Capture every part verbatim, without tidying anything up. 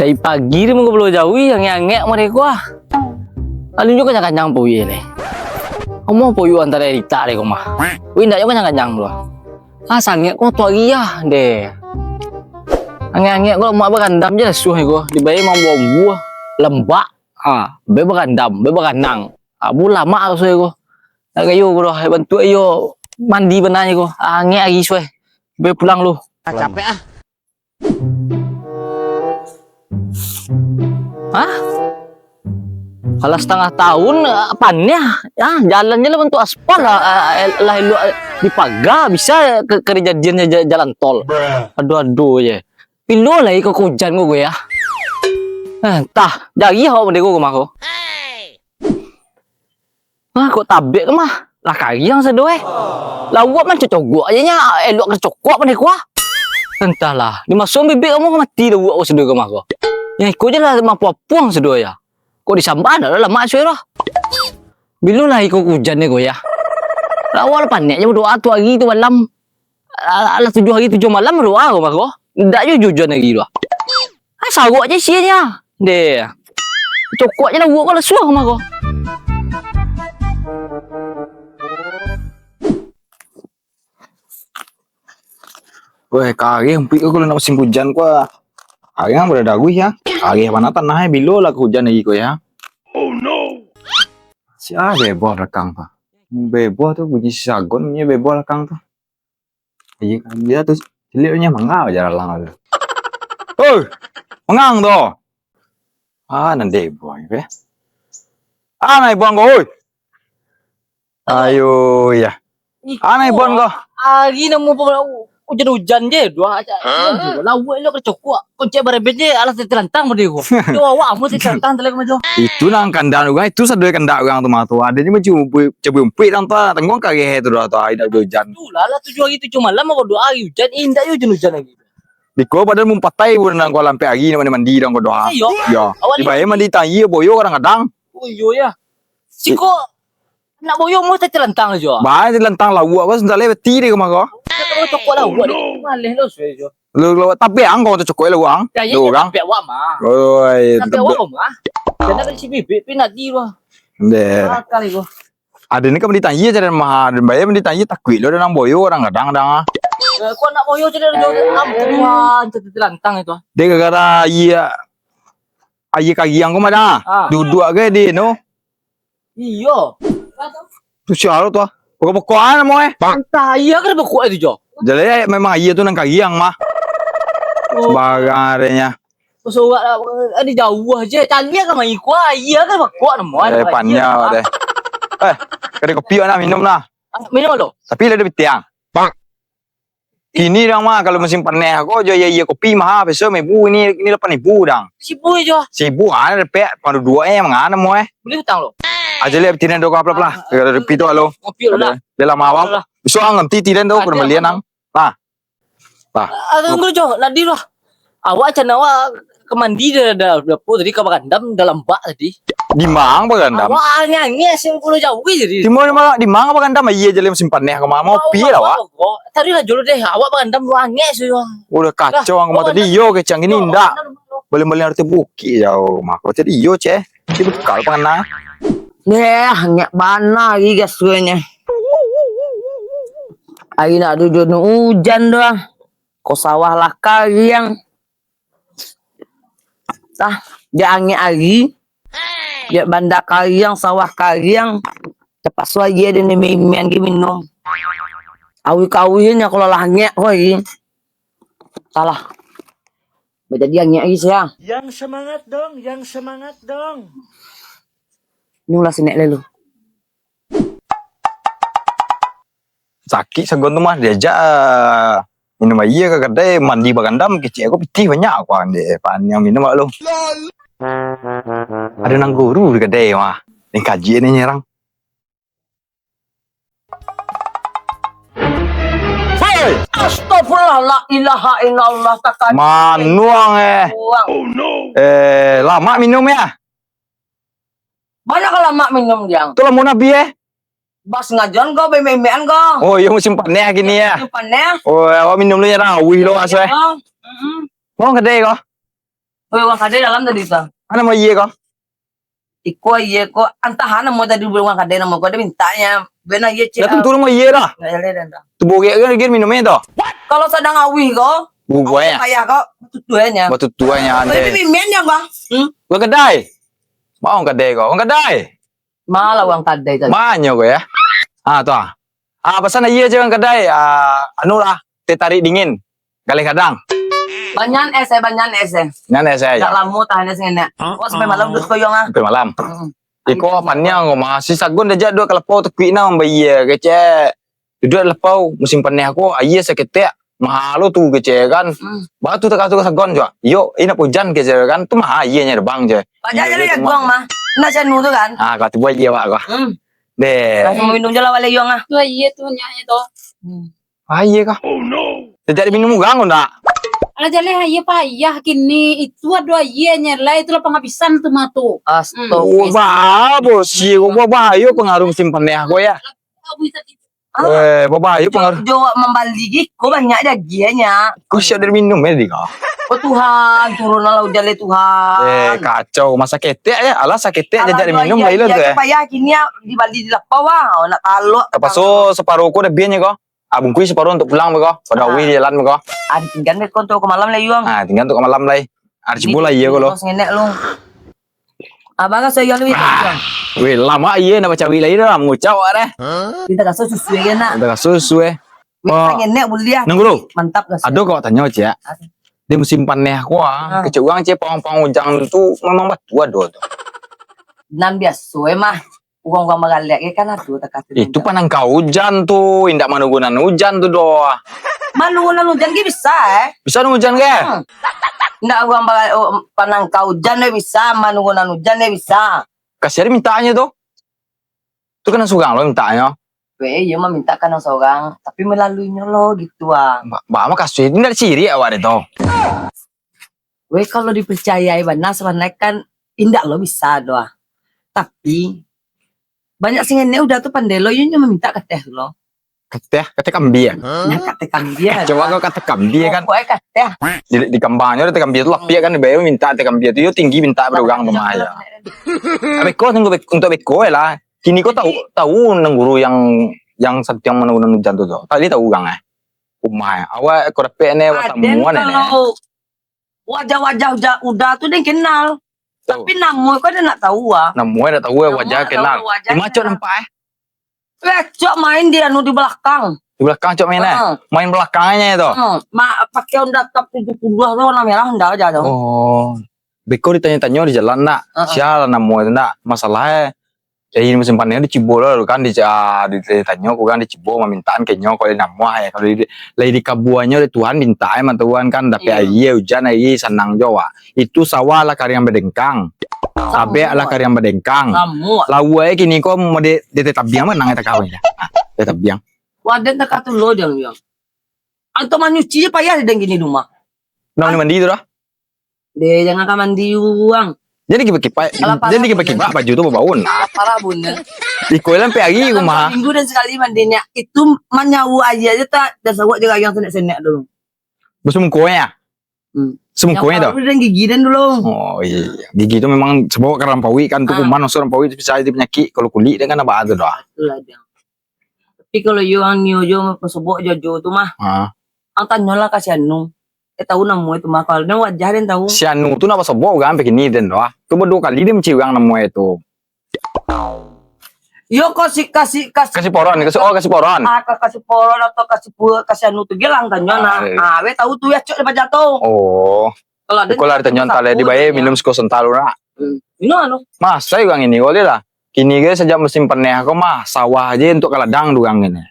Dari pagi tu mangko pulo jauah, angek-angek mah deh ko ah. Lalu jo kanyang-kanyang puyuh ni. Amuah puyuh antaro rita deh ko mah. Wih, indak jo kanyang-kanyang tu ah. Ah, sangek ko tu ari ah, deh. Angek-angek ko lamak bagandam je lah suah ko. Dibayar mambuah-buah, lambak. Ah, be bagandam, be baganang. Ah, bu lamak suah ko. Nak gayo ko doh, bantuak iyo mandi bana ko. Ah, angek ari suah. Be pulang lu. Ah, capek ah. Hah? Alah satangah taun, ah, paneh. Ah, jalannyo lah bantuak aspal lah, ah, el-, lah elok, ah, dipaga, bisa ka-, kajadiannyo ja-, jalan tol. Aduh, aduh je. Pilo lai ka ujan ko, ko, yo? Ah, antah, jariah awak mandiro rumah ko. Ah, kok tabek ko mah? Lah kariang sado, eh. Lauak mah cocogok aja nya, elok ka cokok pandai kuah. Antahlah, dimaso bibik kamu mati lauak ko sado ko mah ko. Yang iko je lah mampu apuang sado ya. Kok disambah dah lah mak suai lah. Bilo lah iko ujan ni ko ya. Lauak lah panek je badoa tu hari tu malam. Alah, alah tujuah hari tujuah malam badoa ko mah ko. Ndak je ujan lagi tu. Ah, sarok je sia nya. Deh. Cokok je lauak ko lah suah mah ko. Weh, kareh umpuik ko kalau nak musim hujan ko. Kareh ang badaruih ya. Kareh bana tanah eh, bilo lah ka hujan lagi ko ya. Oh no. Sia beboh belakang tu. Beboh tu bunyi si sagon bunyi beboh belakang tu. Iya kan dia tu ciliaknya mangga aja lalang tu. Oi, mangang tu. Ah, nan deboh ni, eh. Ah, nan deboh ko, oi. Ayo, ya. Iko, ah, nan deboh ko. Hari namo pa-, ujan-ujan je, dua aja. Hah? Lauak elok ka cokok. Koncek barabet je, alah terlantang pado ko. Yo, awak amu terlantang tadi ko majo. Itu nan kandak urang, itu sado kandak urang tu mah tu. Ado je macam cabui umpuik nang tu, tangguang kareh tu dah tu, indak ujan. Itulah, lah tujuah hari tujuah malam, awak doa hari ujan, eh, indak je ujan-ujan lagi. Iko padahal mumpatai pun nang ko lampek hari nak mandi-mandi dang ko doa. Iyo. Yo. Awak dibayar mandi tangi boyo kadang-kadang. Oh iyo ya. Siko nak boyo mau tadi lantang jo. Bah, tadi lantang lauak ko sandal beti deh kemah ko. Cokok lauak ni maleh lo suai jo. Lo lo tapi ang ko cokok lauak ang. Ya, ya, tapi awak mah. Oi, tapi awak mah. Jangan si bibik pi nadi lo. Deh. Akal iko. Ado ni kan ditanya cara mah, ado bayar ditanya takuik lo nang boyo orang kadang-kadang ah. Eh, kok nak boyo cara jauh am Tuhan tadi lantang itu. Dek gara-gara iya aia kariang ko mah dah. Ah. Duduak ke di no. Iyo. Tu sia lo tu ah. Pokok-pokok ah namo eh. Antah aia kan pokok itu jo. Jadi memang aia tu nang kariang mah. Oh. Sembarang adanya. Sorak lah, eh, di jauah je. Caliak kan main kuah, aia kan bakuak namo. Eh, panyau deh. Eh, kada kopi nak minum lah. Ah, minum lo. Tapi lah ada bitiang. Bang. Kini dang mah kalau musim paneh ko jo iya iya kopi maha peso mebu ini ini lapan ribu dang. Sibu jo. Sibu ah repek pandu dua eh mangana mo eh. Beli utang lo. Aja lihat tinan do ko apa lah. Kada ada kopi tu alo. Kopi lo lah. Dia lama awam. Besok ang nanti tinan do kada belian ang. Nah. Nah. Ah, tunggu jo, nadi lah. Awak can awak ka mandi dah dah dah tadi ka bagandam dalam bak tadi. Di mang bagandam? Awak angin-angin asing pulau jauh jadi. Di mana di mang bagandam? Iya jadi musim paneh ka mah. Mau pi lah awak. Tadi lah jolo deh, awak bagandam dua angin sudah. Udah kacau ang mah tadi yo kecang ini ndak. Balik-balik arti bukit jauh. Mako tadi yo ceh. Di bekal pangan. Deh, nyak bana lagi gas gue nya. Ari nak duduk ujan doh. Ko sawah lah kariang. Tah, jak angek ari, jak banda kariang, sawah kariang, tapaso aia den memen ge minum. Awih-kawih nyo kalau lah angek ko ari. Salah. Bajadi angek ari sia. Yang semangat dong, yang semangat dong. Ni ulah sinek lalu. Sakik sagon tu mah, diajak, ah, minum aia ka kadai, mandi bagandam, kecek ko pitih banyak ko andeh, paniang minum awak lu. Ado nang guru di kadai mah, nang kaji ni nyerang. Hei! Astagfirullah, la ilaha illallah, takkan. Manuang, eh. Uang. Eh, lamak minum ya? Mana kalau lamak minum, Jang? Tu lamun abih, eh. Bas ngajuan ko, bememean ko. Oh, iyo musim paneh kini ya. Musim paneh. Oh, awak minum lu ya, dah. Wih lo aso eh. Heeh. Mau kedai ko? Weh, urang kadai dalam tadi tu. Mana mau iye ko? Iko iye ko, antah namo tadi urang kadai namo ko, dia mintaknyo. Bena iye cek. Lah tentu namo iye dah. Ndak jaleh dah. Tu borek kan dia minum tu. Kalau sadang awih ko, bubuai payah ko, batutuannya. Batutuannya ante. Tapi mimin yang ko. Hmm. Urang kadai. Mau urang kadai ko. Urang kadai. Malah urang kadai tadi. Manyo ko ya. Ah, tu ah. Ah, pasan aia je urang kadai. Ah, anu lah, teh tarik dingin. Galeh gadang. Banyak es eh, banyak es eh. Banyak es eh. Dak lamo tahan es ngenek. Oh, sampai malam duduak koyong ah. Sampai malam. Hmm. Iko paniang ko mah. Si Sagon dah jak duduak ka lapau takuik nah mambayia kecek. Duduak lapau musim paneh ko, aia saketek. Mahal lo tu kecek kan. Hmm. Batu takah tu ka Sagon juo. Yo, ini nak ujan kecek kan. Tu mah aia nyo bang je. Pajak je lah jaguang mah. Nak canu tu kan. Ah, kau tu buat je awak ko. Hmm. Deh. Langsung minum je lah wale yong ah. Tu aia tu nyak tu. Hmm. Aia kah? Oh no. Tidak diminum urang ko ndak? Alah jaleh aia payah kini. Itu ado aia nyelai tu lah pangabisan tu mah tu. Astaga. Oh, bah, bosi ko, bah, bahayo pengaruh musim paneh ko ya. Weh, babahayo pengaruh. Jo, jo mambali giko banyak dagiangnyo. Ko siap dari minum eh, di ko. Oh Tuhan, turunlah ujan le Tuhan. Eh, kacau. Masa ketek ya. Alah, saketek jajak dari minum lah ilan tu eh. Payah kini ya, dibali di lapau ah. Nak talok. Tapaso separuh ko dah biannya ko. Ah, bungkui separuh untuk pulang beko. Pada awih di jalan beko. Ah, tinggal beko untuk ke malam lah, Yuang. Ah, tinggal untuk ke malam lah. Ah, cibo lah iya ko lo. Ngenek lo. Abang kan sayang duit. Weh, lama iya nak bacawik lagi dah, mengucap awak dah. Minta kasut susu aja nak. Minta kasut susu eh. Minta ngenek boleh ah. Nunggu dulu. Mantap kasut. Ado kau tanyo ciak. Di musim paneh ko ah, kecek urang ciak pawang-pawang ujan tu memang batu ado tu. Nan biaso eh mah. Urang-urang baralek ge kan ado takah tu. Itu panangkau ujan tu, indak manugunan ujan tu doh. Manugunan ujan ge bisa eh. Bisa nugunan ujan ge? Hmm. Indak urang bara-, oh, panangkau ujan ge bisa, manugunan ujan ge bisa. Kasian mintaknyo tu. Tu kan surang lo mintaknyo. Weh, iyo mah mintak ka nan surang, tapi melaluinyo lo gitu ah. Ba, ba, makasih, indak diciriak awak deh tu. Weh, kalau dipercayai bana sabananyo kan indak lo bisa doh ah. Tapi banyak sing enek udah tu pandai lo, iyo nyo mamintak kateh tu lo. Kateh, kateh kambia. Nah, kateh kambia. Coba kau kateh kambia kan. Pokoknya kateh. Di, di kambangnyo kateh kambia tu lapiak kan, dibayar minta kateh kambia tu, yo tinggi minta berurang rumah ya. Beko, untuk beko lah. Kini kau tahu, tahu nang guru yang, yang santiang manugunan ujan tu tu. Tadi tahu urang eh. Rumah eh. Awak kau dapek ne, awak tamuan ne. Wajah-wajah uja-, uda tu den kenal. Tapi namo ko den ndak tahu ah. Namo ndak tahu eh, wajah kenal. Di ma cok nampak eh? Weh, cok main di anu di belakang. Di belakang cok main eh? Main belakangnya itu. Hmm, ma-, pakai Honda Cup tujuh puluh tu warna merah Honda aja tu. Oh. Beko ditanyo-tanyo di jalan ndak? Sia lah namo itu ndak? Masalah eh. Jadi musim paneh dicibo lah kan, di, ah, di, ditanyo ko kan dicibo mamintaan kenyo ko di namo eh. Kalau di, lai dikabuanyo dek Tuhan, minta ai mah Tuhan kan, dapek aia, ujan ai, sanang jo awak. Itu sawah lah kariang badengkang. Tabek lah kariang badengkang. Lauak ai kini ko mode, di teh tabiang mah nang takah. Teh tabiang. Waden takah tu lo jang, jang. Anto manyuci je payah di den kini rumah. Nang mandi tu dah. Deh, jangan ka mandi urang. Jadi kipak-kipak, jadi kipak-kipak baju tu babau nah. Parah buna. Iko lah sampai hari rumah. Minggu dan sekali mandinya. Itu manyawa aja je tak, dan sawak je rayang senek-senek dulu. Bersemuko ya? Hmm. Semuko ya tu? Yang palu dan gigi dan dulu. Oh iya, iya. Gigi tu memang sebab karampawi kan tu kuman masuk rampawi tu bisa jadi penyakit kalau kulit dia kan apa tu dah. Itulah dia. Tapi kalau yo ang nio jo pasobok jojo tu mah. Ha. Ang tanyolah ka si Anu. Eh, tahu namo itu mah, kalau den wajah den tahu. Si Anu tu nak pasobok urang begini den tu ah. Tu baduo kali dia mancium urang namo itu. Yo, kasi, kasi, kasi. Kasi poron, kasi, oh, kasi poron. Ah, ka-, kasi poron atau kasi pu-, kasi anu tu gelang tanyo nah. Ah, weh tahu tu ya cok di baja tu. Oh. Kalau ada iko lah ditanyo antah lai dibayar minum siko sental urang. Hmm. Ino anu. Masa urang ini boleh lah. Kini ge sajak musim paneh ko mah, sawah je untuak ka ladang tu urang kini.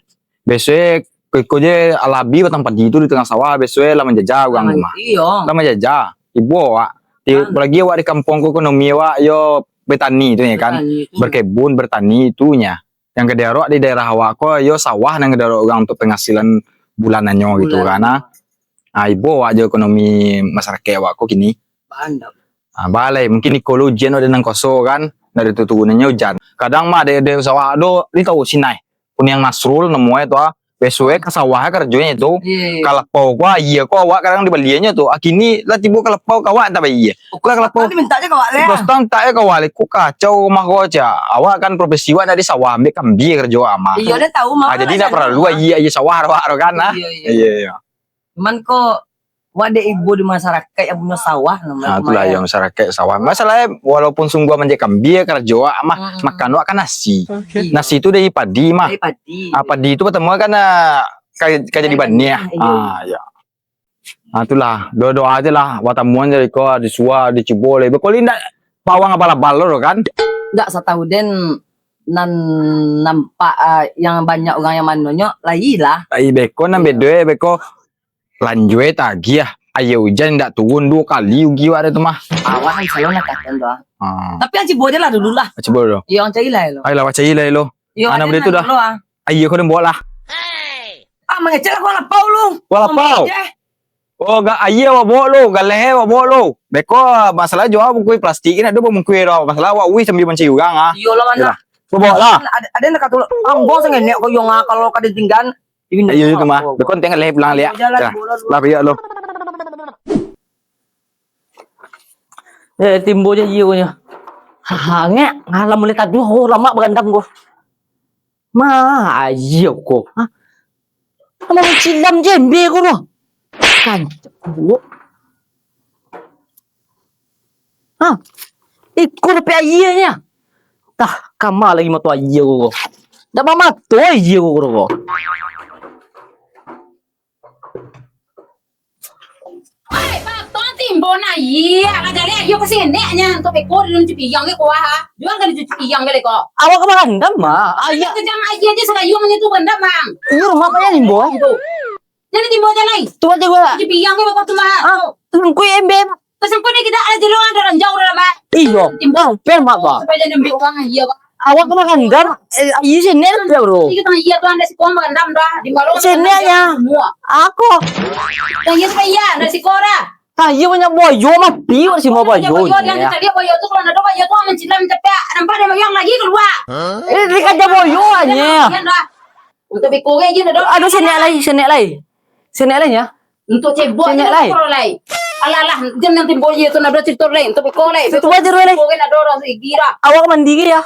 Besok e, ko-, iko je alabi batang padi tu di tangah sawah, besok e lah manjajah urang tu mah. Iyo. Lah manjajah. Ibo awak. Di, apalagi awak di kampuang ko ekonomi awak yo betani tu ya kan. Betani tu. Berkebun, bertani tu nya. Yang ka diarok di daerah awak ko yo sawah nan ka diarok urang untuak pangasilan bulanannyo gitu kan. Bulan. Ah, ibo awak jo ekonomi masyarakat awak ko kini. Bahan dak? Ah, balai. Mungkin iko lo ujian awak di nan koso kan. Ndak ada turunan-turunan ujan. Kadang mah ada, ada sawah ado, di tahu Sinai. Kuniang Nasrul namo e tu ah. Beso e ka sawah karajonyo tu. Iyo, iyo. Ka lapau ko, aia ko awak kadang dibaliannyo tu. Ah, kini lah tibo ka lapau ka awak tak bayia. Ko ka lapau. Kan dimintak je ka awak leh. Terus tang tak ka awak leh. Ko kacau rumah ko, cak. Awak kan profesi awak nak di sawah, ambek kambia karajo awak mah. Iyo, dah tahu mah. Ah, jadi ndak paralu aia, aia sawah awak tu kan, ah. Iyo, iyo. Iyo, iyo. Cuman ko, wak dek ibo di masyarakat yang punyo sawah, nah, itulah yang masyarakat sawah. Masalah e, walaupun sungguah manjadi kambia karajo awak mah, makan awak kan nasi. Oke. Nasi tu dari padi mah. Dari padi. Ah, padi tu pertama kan, ah, ka, ka jadi baniah. Iyo. Ah, ya. Ah, itulah. Doa-doa aja lah. Watamuan jadi ko, disuah, dicubo leh. Bekoli ndak pawang abal-abal lo kan? Ndak, satahu den, nan nampak, ah, yang banyak urang yang manonyo, lai lah. Lai beko nan bedo e, beko lanjua tagiah. Aia ujan indak turun duo kali ugi wak ado tu mah. Awak kan selalu nak katakan tu, ah. Ah. Tapi ang cubo je lah dulu lah. Cubo dulu. Iyo, ang cari lah lo. Ayolah, wak cari lah lo. Iyo, mana boleh tu dah. Aia ko den bawa lah. Ah, mangecek lah, ko lapau lu. Ko lapau. Mangecek. Oh, ga aia wak bawa lo, galeh wak bawa lo. Beko masalah juo bungkuih plastik ni, ado bungkuih doh. Masalah wak uih sambil mancari urang ah. Iyolah, mana? Iyolah. Ko bawa lah. Ada, ada nak kata, ah, bos ngenek ko yong ah, kalau kada tinggal. Iyo, itu mah. Beko tinggal leh pulang liak. Lah, biak lo. Eh, timbo je iyo ko nyo. Ha, ngek, alam mulai taduah, oh, lamak bagandam ko. Ma, aia ko. Ha? Amak mancilam jembe ko tu. Kancak ko. Ha? Iko dapek aia nyo. Tah, kama lagi mato aia ko. Dak mamato aia ko. Oi, patong timbun aia. Lah jaleh aia ka seneknyo, untuak beko di dalam cuci piang ke kuah, ha? Jual ka dicuci piang ke leko? Awak ka barandam, Ma. Aia. Kejang aia je sakayuang nyo tu barandam, Bang. Iyo, rumah apak nyo timbun. Itu. Jadi timbun je lai. Tu aja gua. Cuci piang ke beko tu, Bang. Ah, tungkui ember. Pasangkut ni kita ada jeruk, ada ranjau dalam, Bang. Iyo. Timbun. Pen, Mak, Bang. Supaya jangan ambil orang aia, Bang. Awak ka barandam, eh, aia senek tu, Bro. Iyo, tang aia tu anda siko barandam dah. Di malam seneknyo. Semua. Ako. Tang aia supaya anda siko dah. Aia banyak boyo, mati wak simo boyo. Boyo, jangan cari boyo tu, kalau ndak ada boyo tu, mancilam cepat. Nampak dia boyo lagi keluar. Eh, dikaja boyo aja. Jangan dah. Untuk beko aja dah. Aduh, senek lai, senek lai. Senek lai, ya. Untuk cebok senek lai. Alah, alah, jangan timbun aia tu, nado cerita lai. Untuk beko lai. Itu aja dulu lai. Beko kan ada orang sigi dah. Awak mandi ke, ya?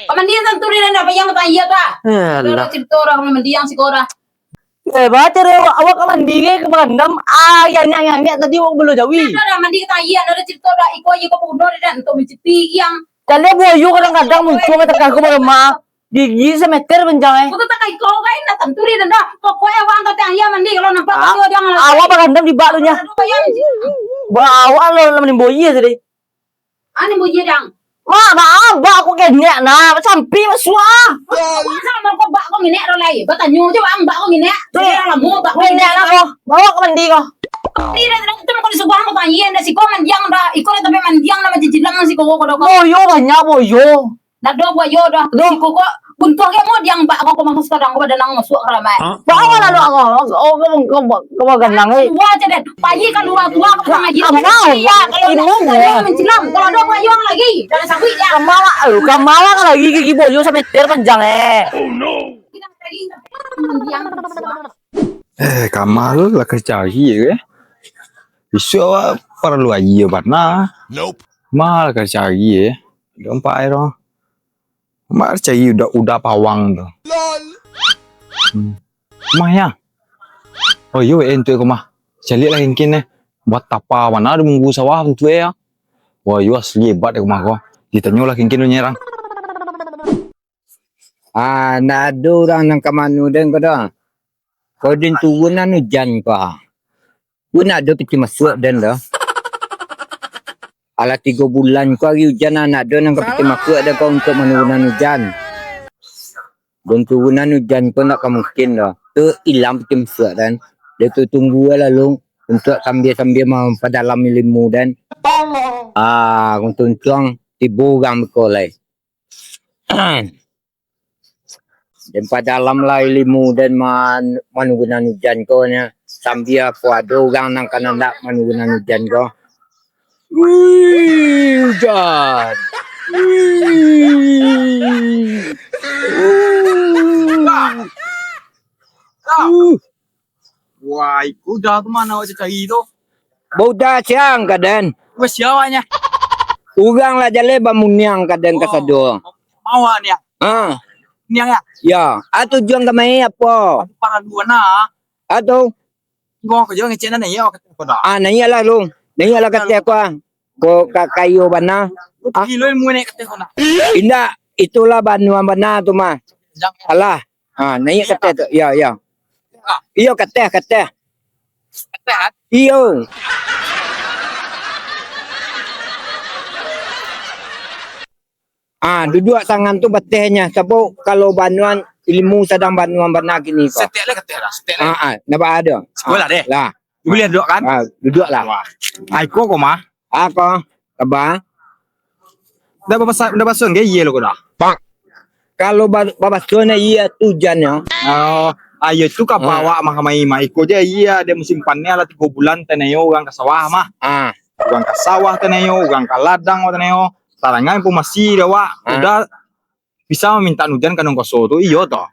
Kau mandi kan tu, dia nak bayang tak iya dah. Alah. Ada cerita orang mandi yang siko dah. Eh, baca deh, awak, awak ka mandi ke, ka barandam, ah, yang nyak-nyak tadi awak balo jawi. Dah, dah, mandi ka aia, ado cerita dah, iko aia ko paguno dah, untuak mancuci yang. Kalian buayo kadang-kadang muncul ka takah ko, Mak. Gigi sameter panjang, eh. Kau tu takah iko, kan, dah tantu dia dah. Pokoknya awak angkat aia mandi, kalau nampak buayo jangan lagi. Awak barandam di bak tu nya. Aduh, ayam. Bawa awak lo, lah manimbo aia tadi. Anu bunyi dang. Mak, maaf, bak aku kenek nah, sampai masuak ah. Bak sama kau bak kau nginek dah lai. Batanyo je bang, bak kau nginek. Sudah lama bak kau nginek lah kau. Bawa ke mandi kau. Tidak, tidak, itu kau disuguh kau tanya, ndak siko mandiang dah. Iko dah tapi mandiang dah macam jilang siko kau dah kau. Boyo banyak boyo. Ndak ada boyo dah. Siko kau buntuh ke mau diang bak kau, kau masuk sekarang kau badanang masuk ke ramai. Bawa lalu aku. Oh, kau kau kau ganang eh. Dua aja deh. Payi keluar tua ke pengajian. Kamau, ya, kalau ini tak ada ya. Mencilam, kalau ada payung lagi, jangan sabui ya. Kamau, aduh, kamau lah lagi gigi boyo sameter panjang eh. Oh no. Eh, kamau lah kerja lagi ya. Besok awak perlu aja bana. Nope. Mal kerja lagi ya. Dompak air oh. Mak cari uda, uda pawang tu. Hmm. Mah ya. Oh, yo, eh, entuk ko mah. Caliak lah kengkin eh. Buat tapa mana ada munggu sawah tu eh ya. Wah, yo asli hebat dek mah ko. Ditanyo lah kengkin tu nyerang. Ah, ndak ado urang nan ka manu den ko doh. Ko den turunan ujan ko. Ko ndak ado piti masuak den doh. Alah tigo bulan ko ari ujan, ndak ado nan ka piti masuak den ko untuak manurunan ujan. Gon turunan ujan ko ndak ka mungkin doh. Tu ilang piti masuak den. Den tu tunggu lalu untuak sambia-sambia mampadalam ilimu den. Ah, untuang-untuang tibo urang beko lai. Den padalam lah ilimu den man-, manurunan ujan ko nyo. Sambia ko ado urang nan ka nandak manurunan ujan ko. Wih, ujan. Wih. Wih. Wah, iko udah tu mano awak cari tu? Baudah siang kaden. Wah, siang awaknyo. Urang lah jaleh bamuniang kaden kasado. Awak ni, ah? Ha. Niang, ya? Ya. Ah, tujuan ka mai apo? Aku pangalu na. Ah, tu. Ngok aja ngecek na naiak ka ateh ko dah. Ah, naiaklah lu. Naiaklah ka ateh ko, ah. Ko ka kayo bana. Ah. Gilo ilmu naiak ka ateh ko dah. Indak, itulah banua bana tu mah. Jangan. Alah. Ah, naiak ka ateh tu. Ya, ya. Ah. Iyo, ka ateh, ka ateh. Ka ateh, ah? Iyo. Ah, duduak tangan tu batehnyo. Sabab kalau banuan ilmu sadang banuan bana kini ko. Setek lah kateh lah, setek lah. Ah, ah, nampak ado. Sikolah deh. Lah. Buliah duduak kan? Ah, duduak lah. Wah. Ah, iko ko mah. Ah, ko. Kaba. Dah babasa-, dah baso nggak iya lo ko dah. Kalau ba-, babaso na iya tu jan yo. Oh, ayo tu ka awak mah kamai mah. Iko je iya, dek musim paneh lah tigo bulan tanayo urang ka sawah mah. Ah. Urang ka sawah tanayo, urang ka ladang tanayo. Tarangai informasi dek awak, udah bisa maminta ujan ka nan kuaso tu, iyo toh?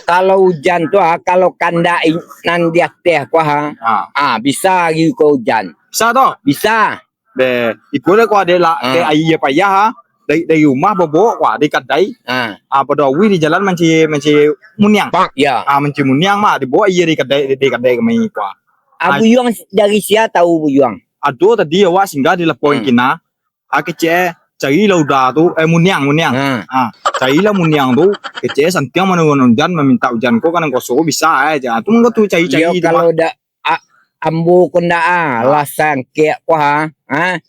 Kalau ujan tu, ah, kalau kandak i-, nan di ateh ko, ha. Ah. Ah, bisa agi ko ujan. Bisa toh? Bisa. Deh, iko lah ko ade lah, dek aia payah, ah. Dari, dari rumah babok ko, dari kadai. Ah. Ah, pado awih di jalan mancari, mancari muniang. Ya. Ah, mancari muniang mah, dibao aia dari kadai, dari kadai kamai ko. Ah, buyuang dari sia tahu buyuang? Ado tadi awak singgah di lapoan kina. Ah, kecek, carilah udah tu, eh, muniang, muniang. Ah, carilah muniang tu, kecek, santiang mano ujan, maminta ujan ko, ka nan kuaso bisa, eh, jan. Tu mangko tu cari-cari tu, kalau dak, a-, ambo ko ndak, ah, lah sangkek ko, ha, ha.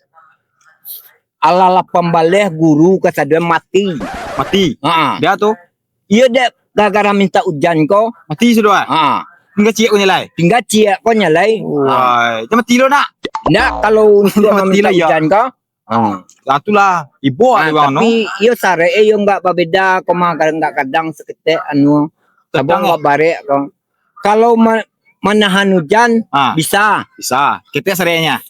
Alah lapan baleh guru kasadoan mati. Mati? Ha. Dia tu? Iyo dek, gara-gara minta ujan ko. Mati sudah, eh? Ha. Tingga ciek ko nyalai? Tingga ciek ko nyalai. Wah, jan mati lo nak. Ndak, kalau untuak maminta ujan ko. Ha. Lah tu lah, ibo ado urang no. Tapi iyo sarek e, iyo nggak babeda ko mah, kadang nggak kadang saketek anu. Kadang nggak barek ko. Kalau ma-, manahan ujan, bisa. Bisa. Ketek sareknyo.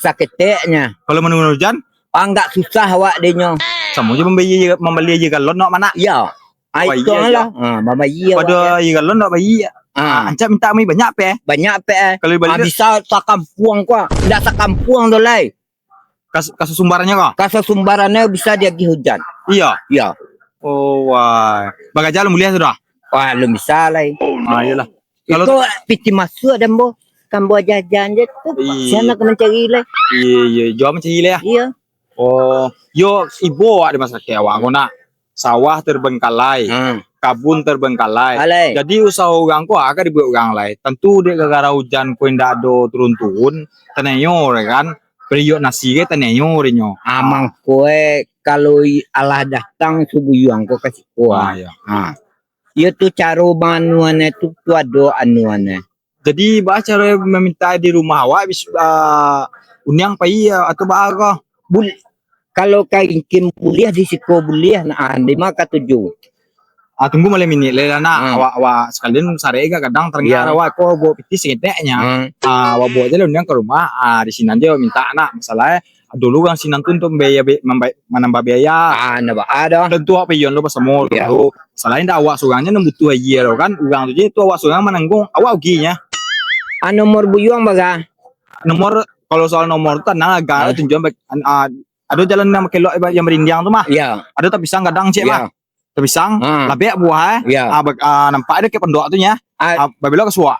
Saketeknyo. Kalau manahan ujan? Ah, nggak susah awak dinyo. Samo jo mambali, mambali aia galon awak mah nak. Iyo. Ah, itu lah. Ha, mambali awak. Pado aia galon awak bali. Ha. Ancak minta mai banyak pe. Banyak pe. Kalau bali bisa sakampuang ko. Ndak sakampuang doh lai. Kas-, kasasumbarannyo ko? Kasasumbarannyo bisa diagiah ujan. Iyo? Iyo. Oh, wah. Bagaja alun buliah tu dah? Wah, alun bisa lai. Ah, iyolah. Kalau itu pitih masuak dan bo. Kan bo aja-aja je tu. Iya. Siapa nak mancari lai? Iya, iya. Jua mancari lai, ah? Iya. Oh, yo, ibo awak di masyarakat awak ko nak. Sawah terbengkalai, kabun terbengkalai. Jadi usaho urang ko ka dibuek urang lai. Tantu dek gara-gara ujan ko indak ado turun-turun, tanayo dek kan, periuk nasi ke tanayo dek nyo. Ah, mangko e, kalau i-, alah datang subuyuang ko ka siko. Ah, iyo. Ah. Iyo tu caro manuan e tu, tu ado anuan e. Jadi, baa caro maminta di rumah awak, bis-, ah, uniang pai, atau baa ko? Bul-, kalau ka ingkin buliah di siko buliah, nah, ah, di ma katuju. Ah, tunggu maleh minik lai lah, nak. Hmm. Awak, awak sakalian sarek ka gadang, tarangah awak ko bawa pitih saketeknyo. Hmm. Ah, awak bawa je lah uniang ka rumah, ah, di sinan je awak minta, nak. Masalah e, dulu urang sinan tu untuak mambayia bi-, mambai-, manambah biaya. Ah, ndak baa doh. Tantu awak piyon lo basamo tu. Salain dak awak surang nyo nan butuh aia tu kan, urang tu je tu awak surang manangguang, awak rugi nyo. Ah, nomor buyuang bara? Nomor, kalau soal nomor tu tanang lah, gak tunjuan ba-, an-, ah, ado jalan nan bakelok ba-, yang barindiang tu mah. Iyo. Ado tapisang gadang ciek mah. Tapisang, labek buah e. Iyo. Ah, ba-, ah, nampak ado kek pondok tu nyo. Ah, babelok ka suok.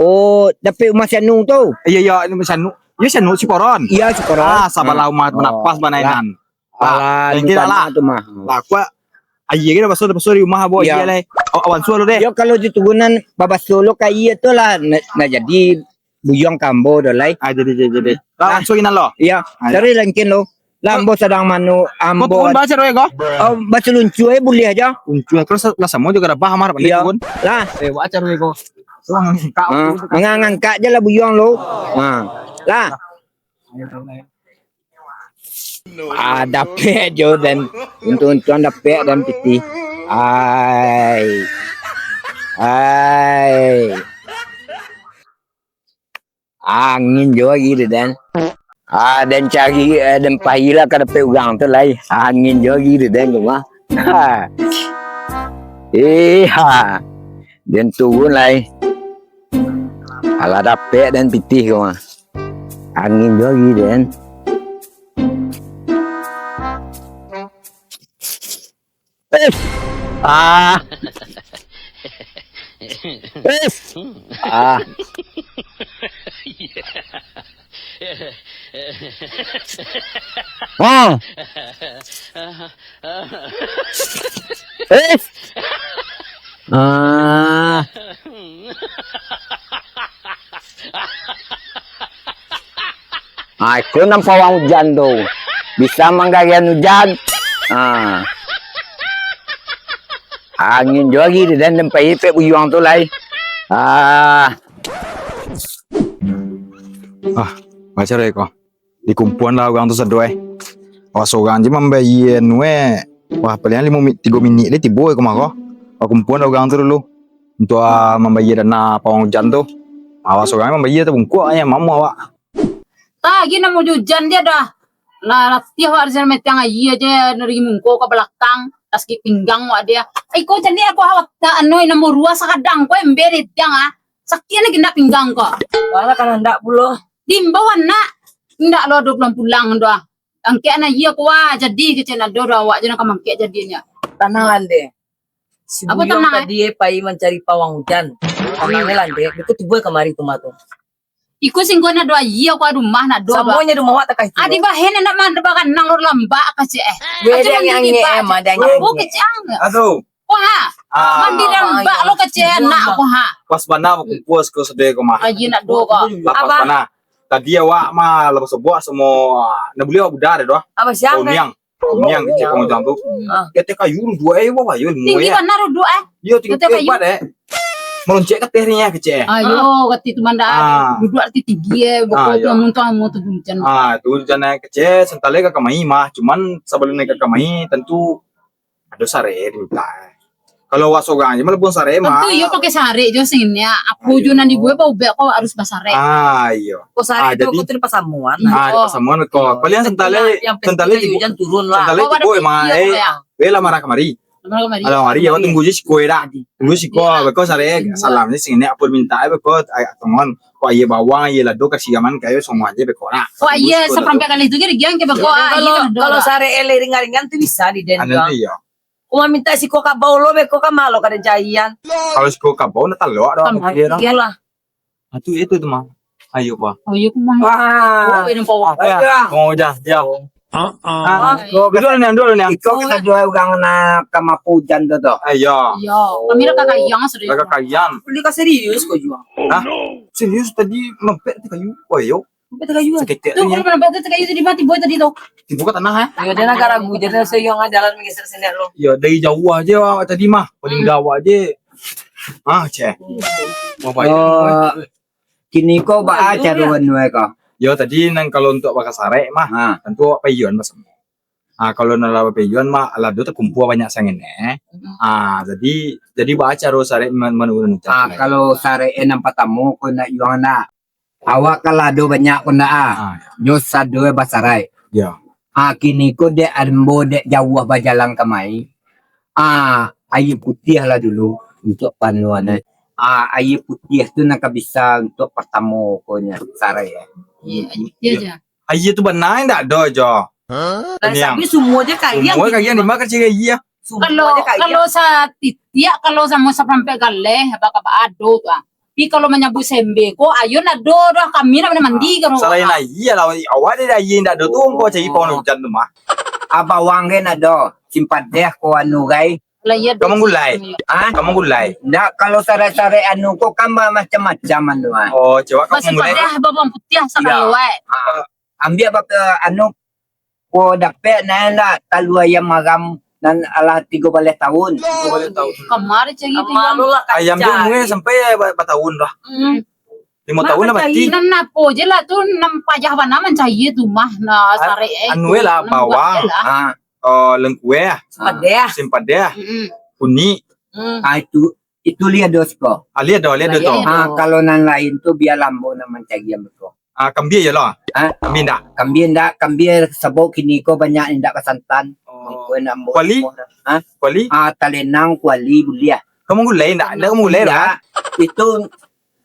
Oh, dapek rumah si Anu tu? Iyo, iyo, rumah si Anu. Iyo, si Anu si Koron. Iyo, si Koron. Ah, sabalah rumah tu, pas banainan. Alah, lah, inti lah. Lah, kuat. Aia kini baso, baso di rumah, bawa aia lai. Awan suah lo deh. Yo, kalau di turunan babaso lo ka aia tu lah, nak, nak jadi buyuang ka ambo do lai. Ah, jadi, jadi, jadi. Lah, awan suah kinan lo. Iyo, cari langkin lo. Lah, ambo sadang manu, ambo. Kau turun baca doa ko? Oh, baca luncua e buliah aja. Luncua terus lah samo juga dah paham harap ni turun. Lah. Eh, baca doa ko. Tuang kau. Mangangkat je lah buyuang lo. Ha. Lah. Ah, dapek jo dan untung-untung dapek dan pitih. Ai. Ai. Angin jo lagi tu, Dan. Ah, dan cari, eh, dan pahilah ka dapek urang tu lai. Angin jo lagi tu, Dan, rumah. Ha. Eh, ha. Dan turun lai. Alah dapek den pitih ko mah. Angin juo agi den. Eh. Ah. Eh. Ah. Ah. Eh. Ah. Ah, iko nan pawang ujan tu. Bisa manggarian ujan. Ah. Angin juo agi di den, den pai ipek buyuang tu lai. Ah. Ah, baco deh ko. Dikumpuan lah urang tu sado, eh. Wah, sorang je mambayia anu, eh. Wah, paling limo mi-, tigo minik deh tibo, eh, ka maro. Wah, kumpuan lah urang tu dulu. Untuak, ah, mambayia dana pawang ujan tu. Ah, wah, sorang mambayia tu bungkuak, eh, mamu awak. Tagih namo ujan dia dah. Lah, latiah awak di sinan metiang aia je, dari mungko ka balakang, lah sakik pinggang awak dia. Iko jadi aku awak tak anu, namo rua sakadang, ko ember di tiang, ah. Sakik ni kena pinggang ko. Wala kan andak pulo. Diimbau anak, indak lo ado pulang-pulang doh. Angkek anak iya ko, wah, jadi kecek nado doh, awak je nan ka mangkek jadinyo. Tanang, Lande. Si Apo Buyuang tanang, eh? Tadi, eh, pai mancari pawang ujan. Tanang, eh, Lande. Beko tibo kamari tu mah tu. Iko singgo nado iya ko, rumah nado doh. Samonyo rumah awak takah itu. Adi bahen anak mah baganang lor lambak kecek, eh. Weh, aja dia mandi angin, kipas. Eh, mah, dia angin. Apo kecek ang? Aduh. Ko ha. Ah. Mandi dalam bak lo kecek anak ko ha. Pas bana bakumpua siko sadonyo ko mah. Aji nak do ko. Lah pas bana. Tadi awak mah lah basobok samo, nak buliah awak buda deh doh. Apa siang deh? Uniang. Uniang kecek pangujang tu. Ah. Kateh kayu duo eh, wah, yo, tinggi bana duo eh. Yo, tinggi hebat eh. Maloncek kateh ni kecek. Ayo, kati tu manda. Ah. Duduak ati tinggi eh, boko tu amun tu amun tu hujan. Ah, tu hujan eh kecek, santale ka kamai mah. Cuman sabalum ka kamai, tantu ado sarek diminta. Kalau awak sorang je, mah labuah sarek mah. Tantu iyo pakai sarek jo sini. Apo jo nan dibuek, baubek ko harus basarek. Ah, iyo. Ko sarek tu, jadi, ko tu dipasamuan. Ah, iyo. Dipasamuan ko. Paling santale, yang penting santale kayu tibo, hujan turun lah. Santale tibo emang, eh, weh lah marah kamari. Marah kamari. Alah, mari, awak tunggu je siko dah. Tunggu siko, beko sarek, salam je sini, apo diminta, eh, beko, agak tongon. Ko aia bawang, aia lado, kasih aman, kayo samo aje beko nak. Ko aia saparampek kaleh tu je digiang ke beko, ah, kalau, kalau sarek eleh ringan-ringan tu bisa di den. Anu tu iyo. Ko maminta siko kabau lo beko ka ma lo kada jaian. Kalau siko kabau nak talok dah. Iyolah. Ah, tu itu tu mah. Ayo, Pak. Oh, iyo, Pak. Wah. Oh, ini Pak. Ayo. Oh, dah, dah. Ah, duduak ni, duduak ni. Iko kita jual urang nak ka mapu ujan tu, tu. Ayo. Iyo. Kami dah kakayang sudah. Dah kakayang. Beli ka serius ko jual. Hah? Serius tadi mampet tu kayu. Oh, iyo. Mampet tu kayu. Saketek tu, tu ya. Kalau mampet tu kayu tadi mati boy tadi tu. Tibo ka tanah, eh? Yo, dia nak ragu, jadi saya yang jalan menggeser sini lo. Yo, dari jauh aja awak tadi mah. Paling gawat aja. Ah, ceh. Bapak. Kini ko baa caro anu e ko? Yo, tadi nan kalau untuak bakasarek mah, tantu awak paiyoan basamo. Ah, kalau nan lah bapaiyoan mah, alado takumpua banyak sangaik e. Ah, jadi, jadi baa caro sarek man-, manurun ujan tu? Ah, kalau sarek e nan patamo ko nak yuang nak, awak kan lah ado banyak ko nak ah. Ah, yo. Nyo sado e basarek. Yo. Ah, kini ko dek ambo dek jauah bajalan kamai. Ah, aia putiah lah dulu untuak panuan e. Ah, aia putiah tu nan ka bisa untuak patamo ko nyo sarek e. Iyo, aia putiah je. Aia tu bana indak ado jo. Hah? Tapi sumua je kayang. Sumua kayang di ma kacik aia? Kalau, kalau satitiak, kalau samo saparampek galeh, baka ado tu ah. Tapi kalau manyabuik sembe ko, aia ndak ado doh, kami ndak pandai mandi ka rumah. Salain aia lah, awak ado aia ndak ado tu, ko cari pawang ujan tu mah. Ah, bawang gai ndak ado, simpadah ko anu gai. Lah iyo. Ka manggulai. Ah? Ka manggulai. Ndak, kalau sarek-sarek anu ko kan bamacam-macam anu ah. Oh, coba ka manggulai. Simpadah bawang putiah sakali wai. Ah, ambiak baka anu ko dapek nan lah talua ayam maram nan alah tigo baleh taun. Tigo baleh taun. Kamari cari tu ayam. Ayam tu umua sampai ba-, bataun dah. Hmm. Limo taun lah mati. Nan apo je lah tu, nan payah bana mancari tu mah, nah, sarek e anu tu, e lah, nan bawang. Buat je lah. Ah, oh, lengkueh. Simpadah. Simpadah. Mm-mm. Kunik. Hmm. Ah, itu, itu liak dos ko. Ah, liak dos, liak dos tu. Ah, kalau nan lain tu biar lambo nan mancari yang betul. Ah, kambia yo lah. Ha? Kambia ndak? Kambia ndak, kambia sabab kini ko banyak indak basantan. Oh. Kuali? Ha? Kuali? Ah, talenang, kuali, buliah. Ka manggulai ndak? Ndak ka manggulai lah. Itu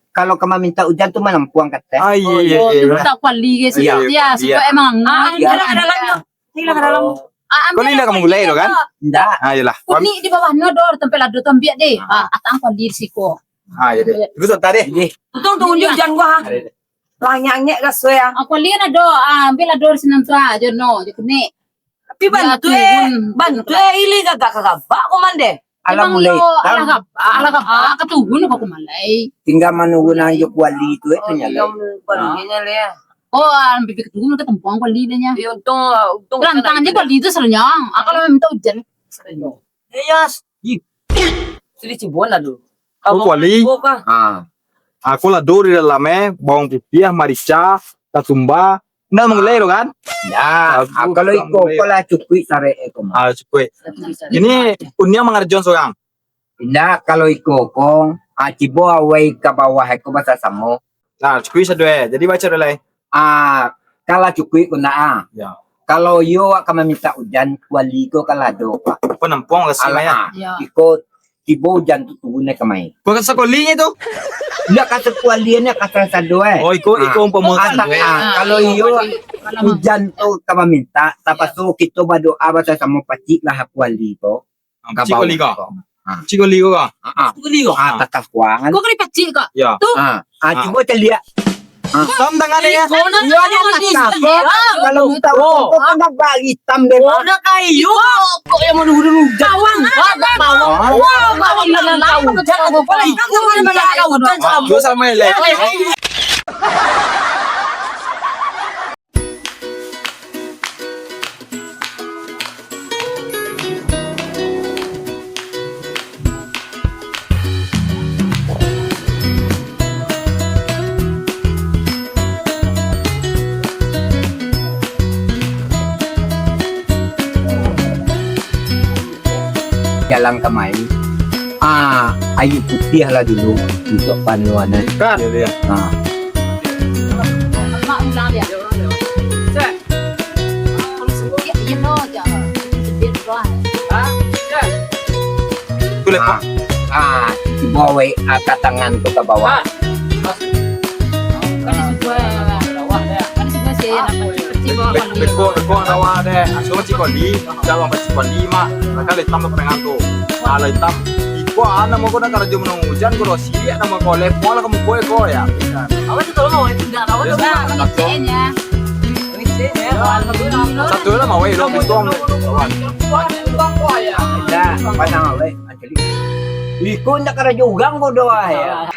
Kalau ka mamintak ujan tu manampuang ka ateh. Ah, iyo, iyo, iyo. Mintak kuali ge. Iyo, iyo, iyo. Siko emang. Ah, iyo, iyo. Dalam, dalam. Iyo, dalam. Ah, kau ni ndak ka mangulai tu kan? Ndak. Ah, iyolah. Kunik di bawah no do, tampek lado tu ambiak deh. Ah, atang kuali di siko. Ah, iyo deh. Itu santa deh. Untung tu unjuk ujan gua. Lah, angek-angek raso ya. Ah, kuali kan ado. Ah, ambiak lado di sinan tu ah, jo no, jo kunik. Tapi bantuak, bantuak ili gagak-gagak ko mandeh. Alah mulai. Alah gabak, alah gabak, katurun kok kumalai. Tingga manurun jo kuali tu, eh, tu nyalai. Oh, ambiak katurun ka tampuang kuali dah nya. Iyo, untung, untung. Rantang je kuali tu sarunya. Ah, kalau mintak ujan. Iyo. Sudah cibuan lah dulu. Oh, kuali. Ah. Aku lado di dalam, eh, bawang putiah, marica, katumbar, Ndak mangulai tu kan? Ndak. Ah, kalau iko ko lah cukuik sarek iko mah. Ah, cukuik. Ini Uni mangarajoan surang. Indak, kalau iko ko, ah, cubo awai ka bawah iko basasamo. Nah, cukuik sado eh. Jadi baco dulu lai. Ah, kalau cukuik ko ndak ah. Ya. Kalau iyo awak ka mamintak ujan, kuali ko kalau ado, Pak. Penampuang rasanya. Alah, ya. Iko Tibo ujan tu turun nyo kamari. Bukan sakualinyo tu. Ndak ka sakualinyo, ka sado-sado, eh. Oh, iko, iko umpamo sado, eh. Ah, kalau iyo ujan tu ka mamintak, tapaso kito badoa basamo-samo pacik lah kuali ko. Ah, pacik kuali ko. Ah. Pacik kuali ko. Ah, ah. Pacik kuali ko. Ah, takah kuangan. Ko kali pacik ko. Ya. Tu. Ah, ah, cubo caliak. Ah. Hitam tangan dia. Iyo, dia mati. Kalau kita ukur, kau kan nampak hitam deh, Mak. Warna kayu. Kok yang mana udah udah? Bawang. Ah, bawang. Wah, bawang dengan kayu. Jangan lupa, itu kan dengan kayu. Jangan sama. Yo, sama lah. Jalan kamari. Ah, aia putiah lah dulu untuk panuan, eh. Kan? Iya, iya. Ah. Mak ulang dia. Set. Iyo, iyo, no, jangan. Sedih tu, ah. Hah? Set. Tu lepok. Ah, ah, cubo awak angkat tangan tu ka bawah. Hah? Kan disuruh, kan disuruh si Ayah nak pacik-pacik bawah. Beko, beko bawah deh. Asuh pacik kuali, jawab pacik kuali, Mak. Kan hitam tu tengah tu. Ah, lah hitam. Iko anak mau kau nak karajo menang ujan, kau siliak nama kau lepok lah kamu kau, kau ya. Awak tu tolong awak tidak tahu tu. Nah, ngeceknya. Satu lah mau, eh, lo, betul. Dah, pandang awak. Iko ndak karajo urang ko doh, ya.